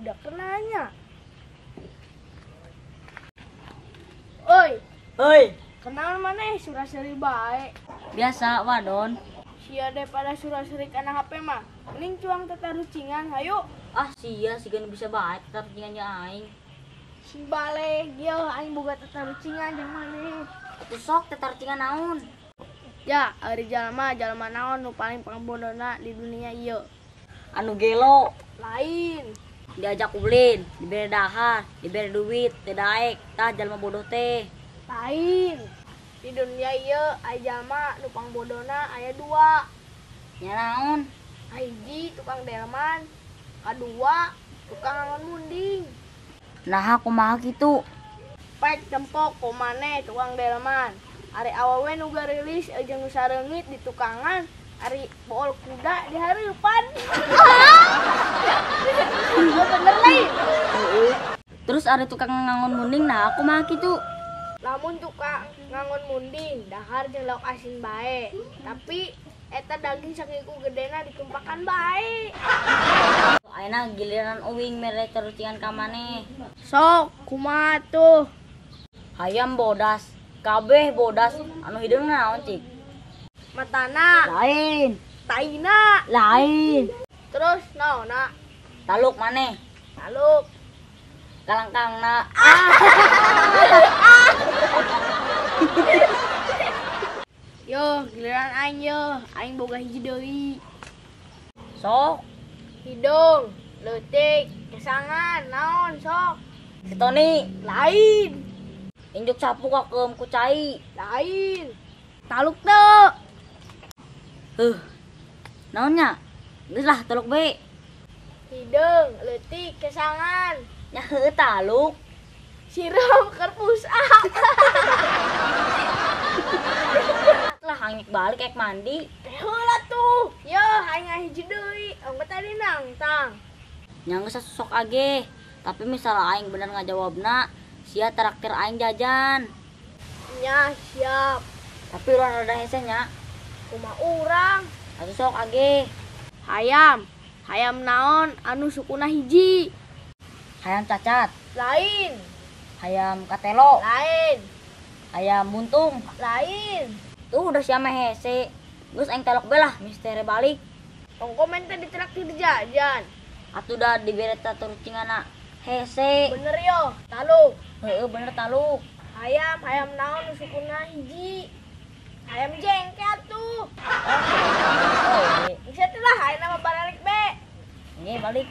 Budak kenanya. Oi. Oi. Kenal maneh sura-seri bae. Biasa wadon. Sia daripada sura-seri kana HP mah. Mending cuang tatarucingan hayu. Ah sia siga nu bisa bae tatarucingan jeung aing. Sing balik ieu aing boga tatarucingan jeung maneh. Atuh sok tatarucingan naon? Ya, ari jalma naon nu paling pangbodona di dunia ieu? Anu gelo. Lain. Diajak ulin, dibere dahar, dibere duit, teu daek, tah jalma bodoh teh. Lain. Di dunia ieu aya jalma nu pangbodona aya dua. Nya naon? Hiji tukang delman, kadua tukang ngangon munding. Naha kumaha kitu? Pek tempok ku maneh tukang delman. Ari awewe nu garilis jeung nu sareungit di tukangan, ari bool kuda di hareupan. Oh, bener lain. Terus ari tukang ngangon munding nah kumaha kitu? Lamun tukang ngangon munding dahar jeung lauk asin bae, tapi eta daging sakiku gedena ditumpakan bae. Ayeuna giliran uing mere tarucingan ka maneh. Sok kumaha tuh? Hayam bodas. Kabeh bodas anu hideung naon cik? Matana. Lain. Taina. Lain. Terus naonna? Taluk maneh. Taluk. Kalangkangna. Yo, giliran aing yo, aing boga hiji deui. Sok. Hidung, leutik, kesangan, naon sok? Si Tony. Lain. Injuk sapu kakeum ku cai. Lain. Taluk teu. Heuh. Naon nya? Geus lah taluk bae. Hideung, leutik, kesangan. Nya heueuh taluk. Siram keur push up. Lah hangik balik ek mandi. Heula tuh. Yo, aing hiji deui. Engke tadi nangtang. Nya geus sok age. Tapi misalnya aing bener ngajawabna, sia traktir aing jajan. Nya siap. Tapi urang rada hese nya. Kumaha urang? Atuh sok age. Hayam. Hayam naon anu sukuna hiji? Hayam cacat. Lain. Hayam katelo. Lain. Hayam buntung. Lain. Tuh udah sia mah hese. Geus aing telok be lah misteri balik. Tong komen teh ditraktir jajan. Atuh da dibere tatarucinganna hese. Bener yo, taluk. Heeh bener taluk. Hayam, hayam naon nu sukuna hiji? Hayam jengke atuh. Oh, Bisa tuh lah, hayam nama balik be. Ini balik.